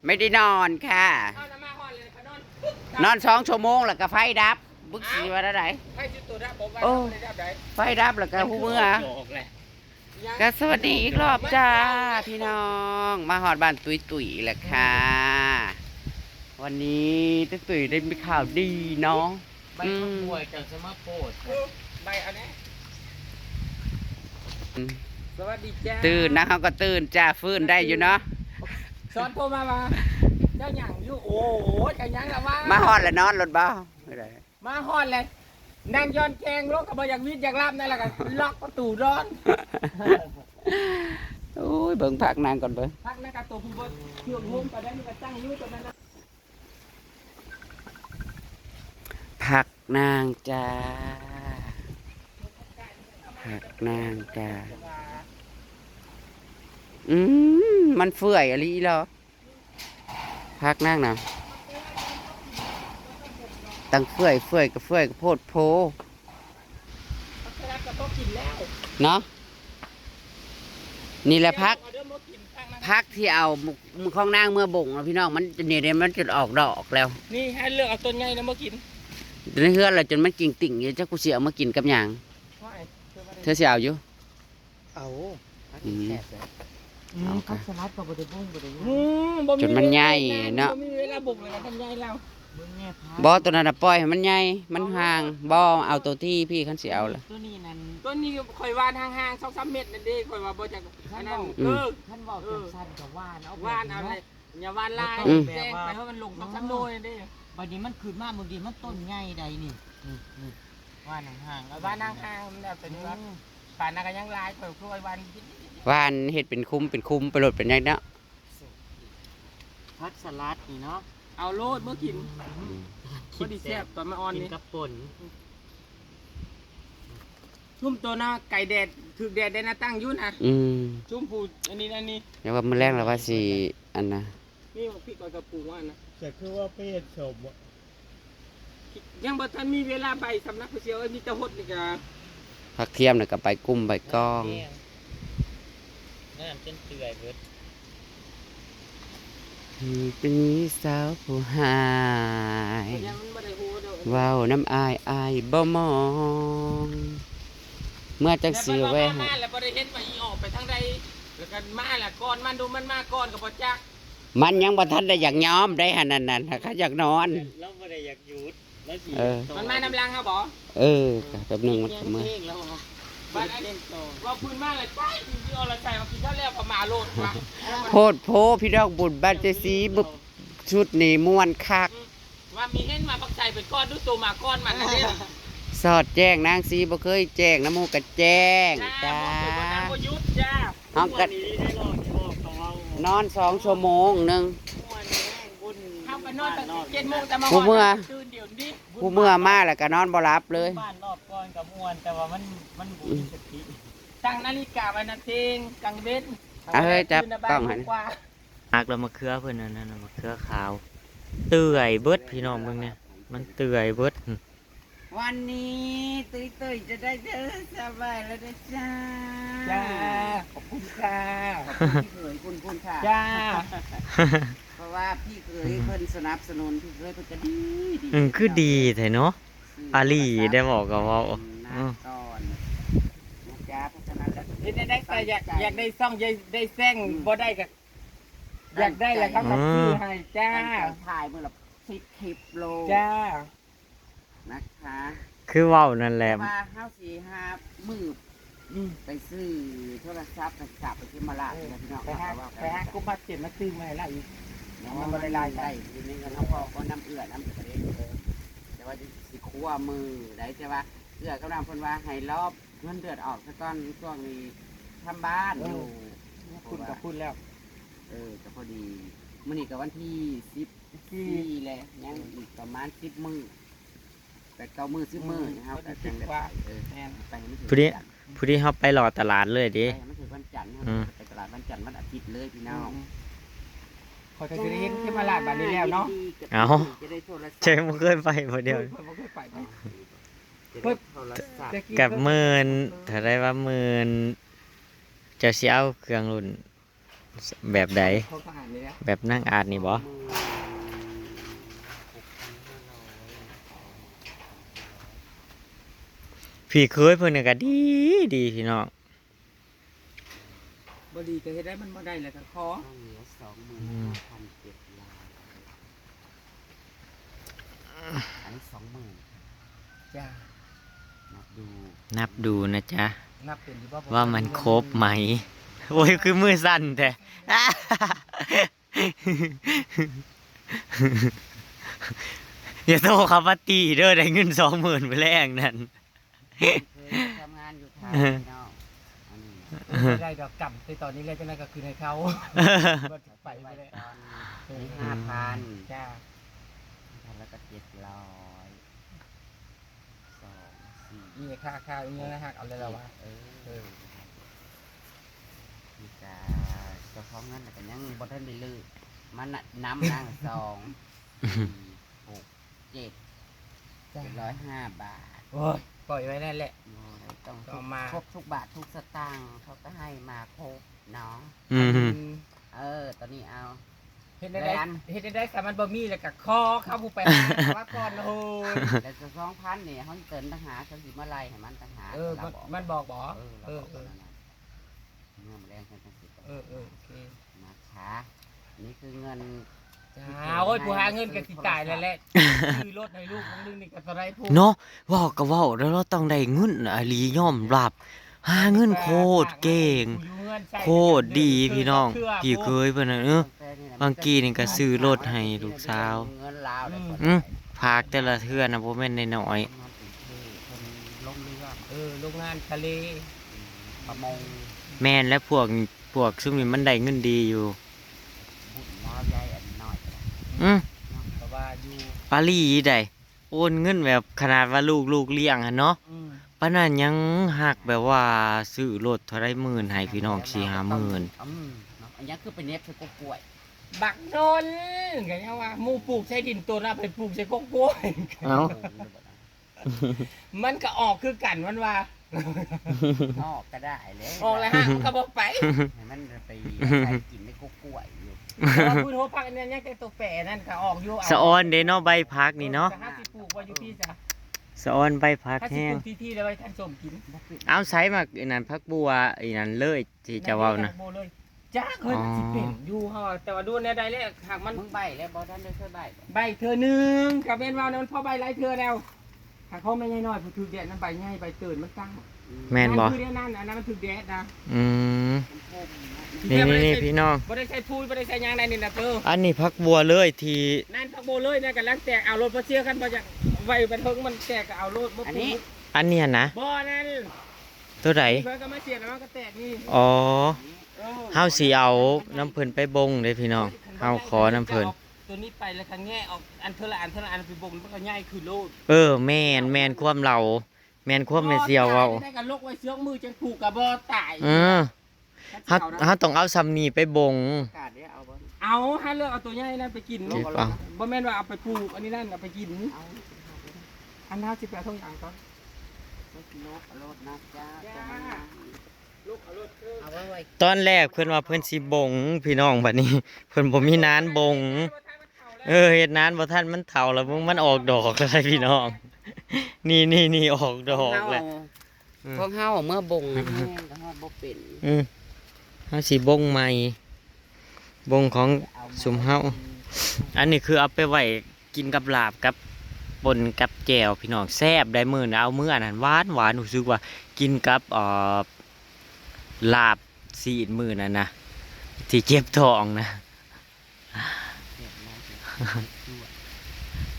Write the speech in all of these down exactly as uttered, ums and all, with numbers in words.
ไม่ได้นอนค่ะ เอาน้ำมาก่อนเลยค่ะนอนปึ๊บ นอนสองชั่วโมงแล้วก็ไฟดับ บึกสีว่าอะไร ไฟสิตัวดับบอกว่า โอ้ ไฟดับได้ ไฟดับแล้วก็หูเมือ ออกเลย ก็สวัสดีอีกรอบจ้าพี่น้อง มาฮอดบ้านตุยตุยแล้วค่ะ วันนี้ตุยตุยได้มีข่าวดีเนาะ ใบข้าวบวยเจ้าสมาโพด ใบอันนี้ อืม สวัสดีจ้า ตื่นนะ เขาก็ตื่นจ้า ฟื้นได้อยู่เนาะ สอนโทรมาว่า เจ้าหยังอยู่ โอ้โห เจ้าหยังละว่า มาฮอดแล้วนอนรถบ่ ไม่ได้ มาฮอดเลย นั่งย้อนแกงลงก็บ่อยากวิดอยากลาบนั่นแหละก็ล็อกประตูนอน โอ้ย เบิ่งผักนางก่อนเบิ่ง ผักนางกับตัวผู้บดเครื่องโฮมก็ได้ มันก็ตั้งอยู่ตรงนั้นนะ ผักนางจ้า ผักนางจ้า อืม มันเฟื่อยอะลีเหรอ ผักนางนะ ตั้งเฟื่อย เฟื่อยก็เฟื่อยก็โพดโพ ผักสลัดก็พอกินแล้ว เนาะ นี่แหละผัก เอาเด้อมากินผักนะ ผักที่เอาของนางเมือบ่งนะพี่น้อง มันนี่เด้ มันจะออกดอกแล้ว นี่ให้เลือกเอาต้นใหญ่นะมากิน ในเฮือนเราจนมันกิ่งติ่งอยู่ จักกูสิเอามากินกับหยัง ว่าไอ้เธอว่าไง เธอสิเอาอยู่ เอา อืม แซ่บเลย อืม เอาค่ะ ผักสลัดก็บ่ได้บุ้งบ่ได้หยัง อืม บ่มี จนมันใหญ่เนาะ บ่มีเวลาบุกเลยนะ มันใหญ่แล้ว เบิ่งแม่พา บ่ ตัวนั้นน่ะปล่อยให้มันใหญ่ มันห่าง บ่ เอาตัวที่พี่คันสิเอาละ ตัวนี้นั่น ตัวนี้ข่อยหว่านห่างๆ สองสามเม็ดนั่นเด้ ข่อยว่าบ่จัก คัน อันนั้น เว้า อืม เออ คันเว้าจังซั่นก็หว่านเอา หว่านเอา แบบนี้ เลย เนาะ อย่าหว่านหลาย อืม แจ้งไปเพราะมันลงกับซ้ำโดยเด้ บัดนี้มันขึ้นมา บางทีมันต้นใหญ่ใดนี่ นี่ นี่ หว่านห่างๆ เอา หว่านห่างๆ มันแบบเป็นแบบ อืม ป่านนั้นก็ยังหลาย ข่อยคือว่าหว่าน หว่านเฮ็ดเป็นคุ้มเป็นคุ้มไปโลดเป็นหยังเนาะ ผักสลัดนี่เนาะ เอาโลดเมื่อกิน อืม พอดีแซ่บตอนมาอ่อนนี่ กินกับป่น ชุ่มตัวนะ ไก่แดด ถือแดดได้นะ ตั้งอยู่นะ อืม ชุ่มผูอันนี้ อันนี้ เดี๋ยวว่ามื้อแลงแล้วว่าสิ อันนะ นี่พริกกับกระปูว่านะ แต่คือว่าไปเฮ็ดสมอะ ยังบ่ทันมีเวลาใบสำนักผู้เสียเอ้ย มีแต่หดนี่กะ ผักเทียมน่ะก็ใบกุ้มใบก้อง น้ำจนเปื่อยเบิด อืม เป็นมีสาวผู้หาย ยังบ่ได้ฮู้เด้อ เว้านำอ้าย อ้ายบ่มอง เมื่อจังสิแวะ แล้วมาแล้วบ่ได้เห็นว่าอีออกไปทางใด แล้วกันมาแล้วก่อน มันดูมันมาก่อนก็บ่จัก มันยังบ่ทันได้อยากยอมได้หั่นนั่นน่ะ เขาอยากนอน เราบ่ได้อยากหยุด แล้วสิ เออ มันมานำหลังเฮาบ่ เออ แป๊บหนึ่งมันก็เมื่อย เองแล้วบ่ บัดอันนี้ เองต่อ ว่าพื้นมาแล้ว ใช่ ที่เอาละใส่มากินข้าวแล้วก็มาโลดว่ะ โพดโพพี่น้องบุญบ้านเจซีบึบ ชุดนี้ม่วนคัก ว่ามีเห็นมาบักใส่เป็นก้อนดูตัวมาก้อนมันนะเด้ สอดแจ้งนางซีบ่เคยแจ้ง น้ำหมู่กะแจ้ง จ้า จ้า บอกเลยว่านางบ่หยุดจ้า ห้องกะ ม่วนอีหลีแน่นอน บอกเขาเอา นอนสองชั่วโมงหนึ่ง ม่วนแน่บุญ เฮาก็นอนตั้งแต่เจ็ดโมงแต่มา ผู้เมื่อ ตื่นเดี๋ยวนี้ ผู้เมื่อมาแล้วก็นอนบ่หลับเลย บ้านรอบก่อนก็ม่วน แต่ว่ามัน มันบ่มีสติ ตั้งนาฬิกาไว้นะเทงกลางเว้น เอาเฮ้ย จับกล้องให้ ตื่นมาบ่ายโมงกว่า หักแล้วมะเขือเพิ่นนั่นน่ะ มะเขือขาว เตื่อยเบิดพี่น้องเบิ่งเนี่ย มันเตื่อยเบิด วันนี้ตุ้ยตุ้ยจะได้เดินสบายแล้วนะจ้า จ้า ขอบคุณค่ะ ขอบคุณพี่เขยคุณคุณค่ะ จ้า เพราะว่าพี่เขยเพิ่นสนับสนุน พี่เขยเพิ่นก็ดีดี อืม คือดีแท้เนาะ ซื้อ อาลีได้บอกกับเว้า หน้า อืม ก่อนนะจ๊ะ เพราะฉะนั้นแล้ว เฮ็ดได้แต่อยาก อยากได้ซ่อง อยากได้แซง อืม บ่ได้ก็ อยากได้แหละครับ อืม ซื้อให้จ้า ตั้งใจถ่ายมื้อละสิบคลิปโลด จ้า นะคะ คือเว้านั่นแหละ แต่ว่าเฮาสิหามื้อ อืม ไปซื้อโทรศัพท์ ไปกลับไปที่มาลาด เออ นะพี่น้อง ไปหา ครับ ไปหากุมภาพันธ์มาซื้อมาให้ละอีก เนาะ มันบ่ได้หลาย ได้อยู่ในเงินเฮาพอ ก็น้ำเอื้อน้ำเอื้อเอง แต่ว่าสิครัวมื้อใด แต่ว่าเอื้อกับน้ำเพิ่นว่าให้รอเงินเดือนออกซะก่อน ช่วงนี้ทำบ้านอยู่ เออ คุณกับคุณแล้ว เออ ก็พอดี มื้อนี้ก็วันที่สิบสี่ สี่ แล้ว ยังอีกประมาณสิบมื้อ แปดเก้ามื้อ สิบมื้อ อืม เฮาก็จังได้ไป พอดีสิบกว่า เออ แม่น ไปให้มันถึง ผู้นี้ จันทร์ ผู้นี้เฮาไปหล่อตลาดเลยเด้ ไปให้มันถึงวันจันทร์ เฮา อืม ไปตลาดวันจันทร์วันอาทิตย์เลยพี่น้อง อืม ข้อยก็สิได้เห็นที่มาลาดบัดนี้แล้วเนาะ เอ้า จะได้โทรศัพท์ เจ๊บ่เคยไปบ่เดียว ข้อยบ่เคยไปเนาะ จะได้โทรศัพท์ กับหมื่น ถ้าได้ว่าหมื่น เจ้าสิเอาเครื่องรุ่น แบบใด ของทหารนี่นะ แบบนางอาดนี่บ่ พี่เขยเพิ่นน่ะก็ดี ดีพี่น้อง บ่ดีก็เฮ็ดได้มันบ่ได้แล้วก็ขอ ต้องเหลือสองหมื่นห้าพันเจ็ดร้อย อันนี้สองหมื่นค่ะ จ้า นับดู นับดูนะจ๊ะ นับเป็นอยู่บ่ ว่ามันครบไหม โอ้ย คือมือสั่นแท้ อย่าโทรเข้ามาตีเด้อ ได้เงินสองหมื่นมื้อแลงนั่น เคยทำงานอยู่ไทยเนาะ อันนี้ เออ บ่ได้ดอก กำแต่ตอนนี้แล้ว จังได๋ก็คืนให้เขา บ่ไป ไป บ่ได้ ตอนนี้ เออ ห้าพัน จ้า แล้วก็เจ็ดร้อย สอง สี่ นี่ค่า ค่าเงินนะฮะ เอาเลยเหรอวะ เออ เออ นี่กะเจ้าของเงินน่ะก็ยังบ่ทันได้ลืม มันน่ะนำนาง สอง สี่ หก เจ็ด จ้ะ เจ็ดร้อยห้าบาท โอ้ย ปล่อยไว้นั่นแหละ โอ้ย ต้อง ก็เอามา ครบทุกบาททุกสตางค์ เขาก็ให้มาครบเนาะ อืม อืม เออ ตอนนี้เอา เฮ็ดได้ แหวน เฮ็ดได้ ถ้ามันบ่มีแล้วก็ขอเขาผู้ไปหาว่าก่อน โอ้ย แต่สองพันนี่ เขาเติมต่างหาก เขาสิมาไล่ให้มันต่างหาก เออ มัน มันบอกบ่ เออ เราบอก เออ เออ นั่นน่ะ เมื่อมื้อแลงฉันจังสิ เออ เออ โอเค นะคะ นี่คือเงิน จ้า ที่เก็บ โอ้ย ไว้ ผู้หาเงินก็สิตายแล้วแหละ ซื้อรถให้ลูกของมึงนี่ก็เท่าไรพู้น เนาะ เว้าก็เว้าแล้ว เราต้องได้เงินอีหลี ยอมรับ หาเงินโคตรเก่ง อยู่เฮือนใช้ โคตรดีพี่น้อง เทื่อ พี่เขยเพิ่นน่ะ เออ บางกี้นี่ก็ซื้อรถให้ลูกสาว เงินลาวเลย อืม ฝากแต่ละเทื่อนะ บ่แม่นน้อยๆ เออ โรงงานทะเล ประมง แม่น และพวก พวกซุมนี้มันได้เงินดีอยู่ บุญลาวใหญ่อันน้อยก็ได้ อืม เนาะ แต่ว่าอยู่ ปารีได้ โอนเงินแบบขนาดว่าลูก ลูกเลี้ยงหั่นเนาะ อืม ปานนั้นยังฮักแบบว่าซื้อรถเท่าใดหมื่นให้พี่น้อง สี่ห้าหมื่น อืม เนาะ อันนี้คือไปเหน็บใส่กกกล้วย บักนนท์ ก็ยังว่าหมู่ปลูกใส่ดินตน เอาไปปลูกใส่กกกล้วย เอ้า มันก็ออกคือกัน มันว่า ออกก็ได้เลย ออกแล้วฮะ มันก็บ่ไป ให้มันไปอาศัยกินในกกกล้วยอยู่ แต่ว่าพื้นหัวผักอันนี้ยังแต่ตัวแปรนั่นก็ออกอยู่ สะออนเด้เนาะ ใบผักนี่เนาะ เออ ก็หาสิปลูกไว้อยู่พี่จ้ะ สะออนใบผักแฮง หาสิปลูกที่ๆ แล้วไว้ท่านส้มกิน เอาใส่มาอันนั้นผักบัวอันนั้นเลย ที่จะเว้านะ นั่นเด้ ผักบัวเลย จักเฮ้ย อ๋อ มันสิเป็นอยู่ฮะ แต่ว่าดูแนวใดแล้ว หากมัน มึงใบ้แล้วบ่ ท่านได้เคยใบ้บ่ ใบ้เทื่อหนึ่ง ก็แม่นว่ามันพอใบ้หลายเทื่อแล้ว หากของแม่ใหญ่น้อยผู้ถือแดดนั้น ใบใหญ่ใบเติ่นมันตั้ง อืม แม่นบ่ นั่นคือแนวนั้น อันนั้นมันถือแดดนะ อืม มันคมนะ นี่ นี่ พี่น้อง บ่ได้ใส่ปุ๋ย บ่ได้ใส่ยางใดนี่นะเธอ อันนี้ผักบัวเลยที่ นั่นผักบัวเลยนะ กำลังแตก เอารถมาเสียกัน บ่อยากไว้บันเทิงมันแตกก็เอารถมาปลูก อันนี้ อันเนี้ยนะ บ่นั่น ตัวใด เพิ่นก็มาเสียแล้วมันก็แตกนี่ อ๋อ เออ เฮาสิเอานำเพิ่นไปบงเด้พี่น้อง เฮาขอนำเพิ่น ตัวนี้ไปแล้วก็แงะออกอันเทื่อละอันเทื่อละอันไปบงมันก็ใหญ่ขึ้นโลด เออ แม่น แม่นความเรา แม่นความแม่เสี่ยวเว้า บ่ตายได้ก็ลกไว้เสื้อมือจังผูกก็บ่ตาย เออ เฮา เฮาต้องเอาส่ำนี้ไปบง กาดเด้เอาบ่ เอา หาเลือกเอาตัวใหญ่นั่นไปกิน เก็บเอา บ่แม่นว่าเอาไปปลูก อันนี้นั่นเอาไปกิน เอา อันนั้นสิไปเอาถุงยางก่อน ลกเอาโลดนะจ๊ะ จ้า ตรงนั้นนะ ลกเอาโลดเด้อ เอาไว้ไว้ ตอนแรกเพิ่นว่าเพิ่นสิบง พี่น้อง บัดนี้เพิ่นบ่มีนานบง เออ เฮ็ดนานบ่ทันมันเฒ่าแล้ว เบิ่งมันออกดอกแล้วพี่น้อง นี่ นี่ นี่ ออกดอกแล้ว อืม พวกเฮาเมื่อบงนะ แห้งก็ฮอดบ่เป็น อืม เฮาสิบงใหม่ บงของ เอามา ซุมเฮา อันนี้คือเอาไปไว้กินกับลาบกับป่นกับแจ่วพี่น้อง แซ่บได้มื้อนะ เอามื้ออันนั้นหวานหวาน รู้สึกว่ากินกับ เอ่อ ลาบซีดมื้อนั้นนะ ที่เจ็บท้องนะ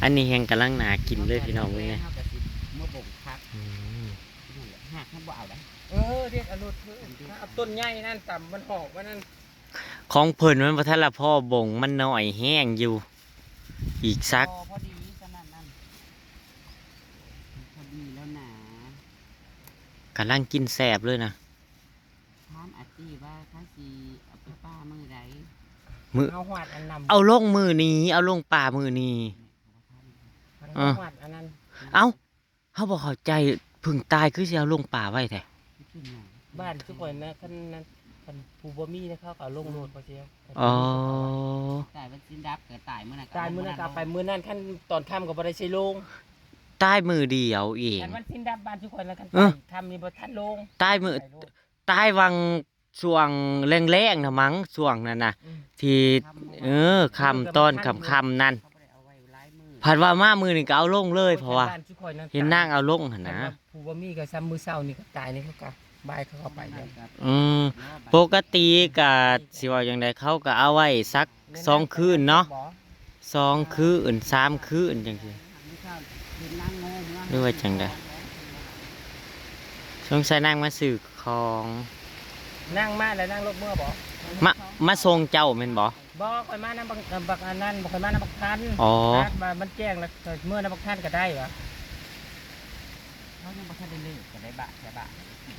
อันนี้แฮงกำลังน่ากินเลยพี่น้องเอ้ย เฮาก็สิเมื่อบงคัก อืม นั่นแหละ หากมันบ่เอาได้ เออ เด็ดเอาโลดเถอะ เอาต้นใหญ่นั่นตำมันหอกไว้นั่น ของเพิ่นมันบ่ทันละพอบง มันน้อยแฮงอยู่ อีกสัก พอ พอดีขนาดนั้น พอดีแล้วนะ กำลังกินแซ่บเลยนะ ถามอาตี้ว่าเขาสิเอาไปป้ามื้อใด มื้อ เอาฮอดอันนำ เอาลงมื้อนี้ เอาลงป่ามื้อนี้ มัน อ่า ฮอดอันนั้น เอ้า เฮาบ่เข้าใจ ผึ้งตายคือสิเอาลงป่าไว้แท้ บ้านซุข่อยนะ คันนั้น คันผู้บ่มีนะเขาก็เอาลงโลด อืม เขาสิเอา อ๋อ ตายวันศีลดับก็ตายมื้อนั้นก็ ตายมื้อนั้นก็เอาไป มื้อนั้นคันตอนค่ำก็บ่ได้ใช้ลง ตายมื้อเดียวเอง คันวันศีลดับบ้านทุกคนแล้วคัน เออ ตายค่ำนี่บ่ทันลง ตายมื้อ ไปโลด ตายวังช่วงแลงๆนะมั้ง ช่วงนั้นน่ะ อืม ที่ ค่ำ เออ ค่ำ เออ ตอนค่ำๆนั่น เขาบ่ได้เอาไว้หลายมื้อ ผัดว่ามามื้อนี้ก็เอาลงเลย โอ้ย เพราะว่า บ้านทุกคนนั่น เห็นนางเอาลงหั่นนะ คันว่าผู้บ่มีก็ซ้ำมื้อเช้านี่ก็ตายนี่เขาก็ บ่ายเขาเข้าไปเนี่ย อืม ปกติก็สิว่าจั่งใด เขาก็เอาไว้สักสองคืนเนาะ สองคืน สามคืนจั่งซี้ หรือว่าจั่งใด สงสัยนางมาซื้อของ นางมาแล้วนางลบเมือบ่ มา มาส่งเจ้าแม่นบ่ บ่ ข่อยมานำบัก บักอันนั้น บ่ ข่อยมานำบักทัน อ๋อ ว่ามันแจ้งแล้วเมือนำบักทันก็ได้วะ เขายังบ่ทันได้เลิกก็ได้บะ ได้บะ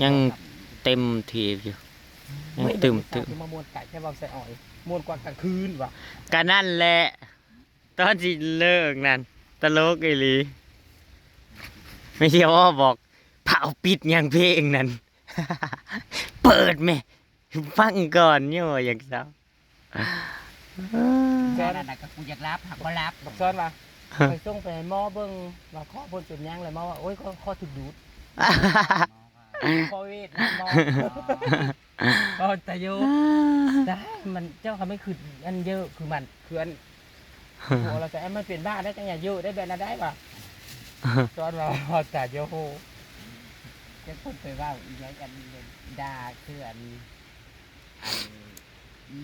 ยังเต็มที่อยู่ ยังตึมๆ เฮ้ย มาม่วนไก่แค่เว้าใส่อ่อย ม่วนกว่ากลางคืนวะ ก็นั่นแหละ ตอนสิเลิกนั่น ตลกอีหลี ไม่เชื่อว่าบอก เผาปิดยังเพลงนั่น เปิดแม่ ฟังก่อน เนี่ยว่าอย่างเศร้า แค่นั้นน่ะก็กูอยากหลับ หากบ่หลับ บักซ้อนว่า ไปส่งไปให้หมอเบิ่ง ว่าข้อเพิ่นเป็นหยัง แล้วหมอว่า โอ้ย ข้อ ข้อถูกดูด ข้อเวทนะหมอ อ๋อ แต่โย ได้ มัน เจ้าเขาไม่คืออันเยอะ คือมัน คืออัน โอ้ เราจะให้มันเป็นบ้าได้จังไงเยอะได้แบบนั้นได้ปะ ซ้อนว่า อ๋อ แต่โย จะพูดไปว่าอีกอย่างอันด่าคืออัน อัน อี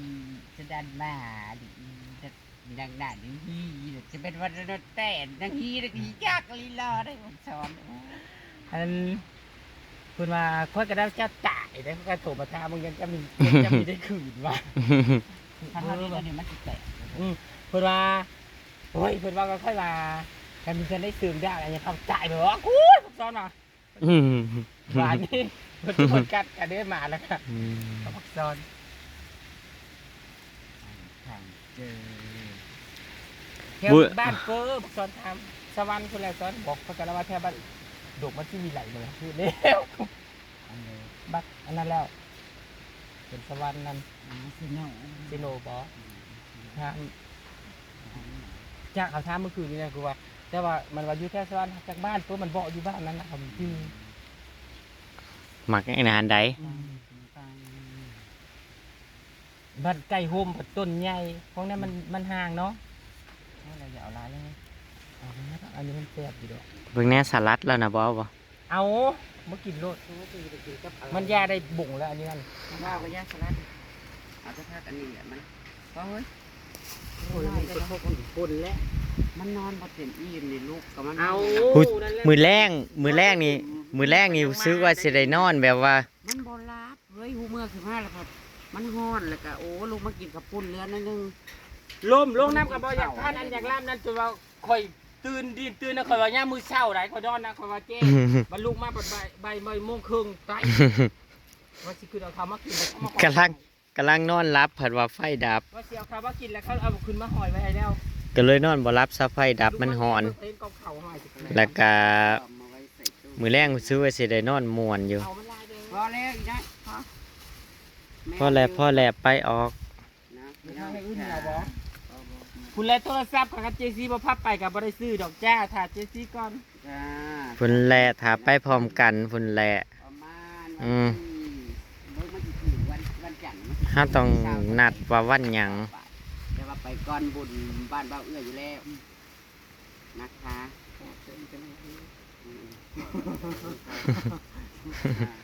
สะดันมาหรืออีดังด่าหรือฮีหรือจะเป็นวันนั้นแต่นางฮีแล้วก็ฮียากลีลาได้ผมสอน อันนั้นเพิ่นว่า "ข้อยก็ได้เจ้าตายได้ ข้อยก็โทรมาถามมึงยังจะมี ยังจะมีได้คืนวะ" คันเฮาดีแล้วนี่มันสิแตก อืม เพิ่นว่า โอ้ย เพิ่นว่าก็ค่อยว่า "คันมีเพิ่นได้ซื้อได้อะไรเนี่ย เขาจ่ายแบบว่า กูย ซ้อนมา" อืม บาดนี้ เพิ่นก็กัดกันได้มาแล้วค่ะ อืม เขาบอกซ้อน ทางเจอ แถว บุ บ้านเปิ้นบอกซ้อนถาม สวรรค์พุ้นแหละซ้อน บอกเขากันแล้วว่าแถวบ้านดงมันสิมีไหลเลย คือแล้ว อันนี้ บักอันนั้นแล้ว เป็นสวรรค์นั่น อ๋อ ซิโน ซิโนบอก อืม ถาม จากเขาถามเมื่อคืนนี้นะ คือว่า แต่ว่ามันว่าอยู่แถวสวรรค์จากบ้านเปิ้น มันบอกอยู่บ้านนั้นนะครับ อืม มักไอ้นานใด อืม บ้านใกล้โฮมกับต้นใหญ่ พวกนั้นมัน มันห่างเนาะ เอาอะไร อย่าเอาหลายเลย เอาอันนี้มันแซ่บอยู่ดอก เบิ่งแหน่สลัดแล้วนะ บ่เอาบ่ เอา มากินโลด มันย่าได้บุงแล้วอันนี้นั่น ว่าก็ย่าสลัด เอาแต่ผักอันนี้แหละมัน โอ้ย โอ้ย มันก็พวกคนคนแหละ มันนอนบ่เต็มอิ่มนี่ลูก ก็มัน เอา นอน มื้อ นั่นแหละ มื้อแลง มื้อแลงนี่ มื้อแลงนี่รู้สึกว่าสิได้นอนแบบว่า มันบ่หลับเว้ย ฮู้เมื่อสิบห้าแล้วครับ มันฮ้อนแล้วก็ โอ้ ลูกมากินข้าวปุ้นเหลือหน่อยหนึ่ง ลมลงน้ำก็บ่อยากทานอันอยากลามนั่น จนว่าข่อยตื่น ดินตื่นนะ ข่อยว่ายามมื้อเช้าได้ ข่อยนอนนะ ข่อยว่าแจ้ง บัดลุกมาบัดบ่าย บ่าย บ่ายโมงครึ่ง ตาย ว่าสิขึ้นเอาข้าวมากิน กำลัง กำลังนอนหลับ ผัดว่าไฟดับ ว่าสิเอาข้าวมากินแล้วเขาเอาขึ้นมาห้อยไว้ให้แล้ว ก็เลยนอนบ่หลับ ซะไฟดับ มันฮ้อน เห็นกองข้าวห้อยสิ แล้วก็ มื้อแลงรู้สึกว่าสิได้นอนม่วนอยู่ เอามันลายเด้อ พอแล้วอีกนะ พอ พอแล้ว พอแล้ว ไปออก นะ ไม่ต้องให้อึ้งเอาบ่ คุณแลโทรศัพท์ค่ะ เจซีบ่พับไปก็บ่ได้ซื้อดอกจ้า ถ้าเจซีก่อน จ้า พุ้นแหละ ถ้าไปพร้อมกันพุ้นแหละ ประมาณ อืม วันที่ เบิ่งมันสิถือวัน วันจันทร์ มันสิ เฮาต้องนัดว่าวันหยัง แต่ว่าไปก่อนบุญบ้านบ่าวเอื้ออยู่แล้ว นะคะ อืม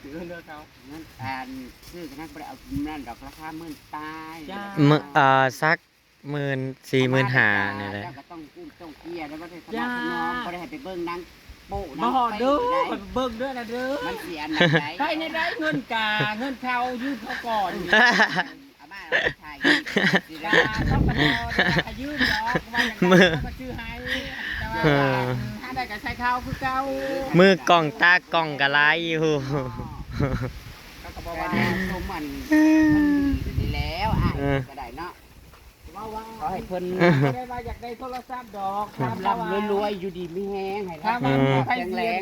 ถือเรื่องเขา นั่น อัน ซื้อกันนักบ่ได้เอานั่นดอก ราคาหมื่นปลาย จ้า มื้อ เอ่อ สัก หมื่น สี่หมื่นห้านี่แหละ เจ้าก็ต้องอุ้มต้องเตี้ยแล้วบ่ได้สมัครสนอง จ้า บ่ได้ให้ไปเบิ่งนางโป๊ะนาง บ่เด้อ เปรตได้ ไปเบิ่งเด้อนะเด้อ มันสิอันนั้นได้ ไปในได้เงินกา เงินเขายืมเขาก่อน เอามาเอามาถ่ายคลิปสิ จ้า ล่ะ เขาก็บ่ได้ให้ยืมดอก ว่าอย่างนั้น มือ เขาก็ซื้อให้ แต่ว่า เออ ถ้าได้ก็ใช้เขาคือเก่า มือกล้องตากล้องก็หลายอยู่ เขาก็บอกว่า แต่ชมมัน มันดีอยู่แล้ว อ้าย เออ ก็ได้เนาะ ว่าว่า ขอให้เพิ่น บ่ได้ว่าอยากได้โทรศัพท์ดอก ร่ำๆรวยๆ อยู่ดีมีแฮง ให้ ถ้าว่า ร่ำ อืม แข็งแรง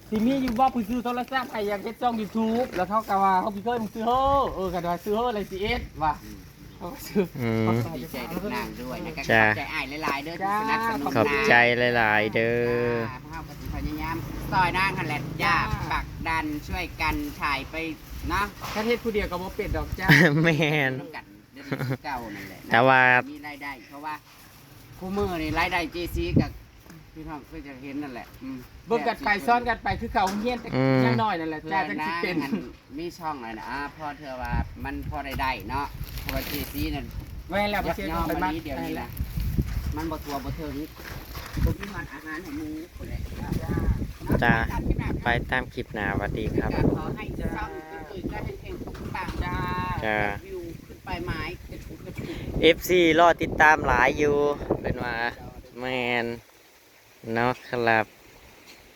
สิมีอยู่บ่ผู้ซื้อโทรศัพท์ให้อยากเฮ็ดช่อง YouTube แล้วเขาก็ว่าเขาพี่เคยมึงซื้อเฮ้อเออก็ได้ซื้อเฮ้ออะไรสิเอ็ดว่ะเขาก็ซื้อ อืม ดีใจกับนางด้วยนะก็ จ้า ขอบใจอ้ายหลายๆเด้อที่สนับสนุน ขอบใจหลายๆเด้อ จ้าพวกเราก็สิพยายามซอยนางหั่นแหละจ้า จ้า ปักดันช่วยกันถ่ายไปเนาะ ถ้าเฮ็ดผู้เดียวก็บ่เป็นดอกจ้า แม่น ร่วมกันเดี๋ยวนี้คือเก่านั่นแหละนะ แต่ว่า มีรายได้เพราะว่าคู่มือนี่รายได้เจซีกับพี่น้องก็จะเห็นนั่นแหละอืม เบิ่งกันไปซ้อนกันไปคือเขาเฮียนแต่ อืม ยังน้อยนั่นแหละ เพื่ จ้า อน จัง นะ สิเป็น อันมีช่องอะไรนะอ่าพอเธอว่ามันพอได้ได้เนาะเพราะว่าเจซีนั่น แม่นแล้วบ่ ยัก เสีย ยอม ไป วัน มัก นี้เดี๋ยวนี้นะมันบ่ทัวบ่เทิงบ่มีหอนอาหารให้หมูคนแหละ จ้า ไปตามคลิปหน้าสวัสดีครับ ก็ขอให้ช่องตุ้ยๆก็เฮงๆปังๆ จ้า จ้า วิวขึ้นไปไม้กระชุกกระชุก เอฟซี รอติดตามหลายอยู่เป็นว่าแม่นเนาะครับ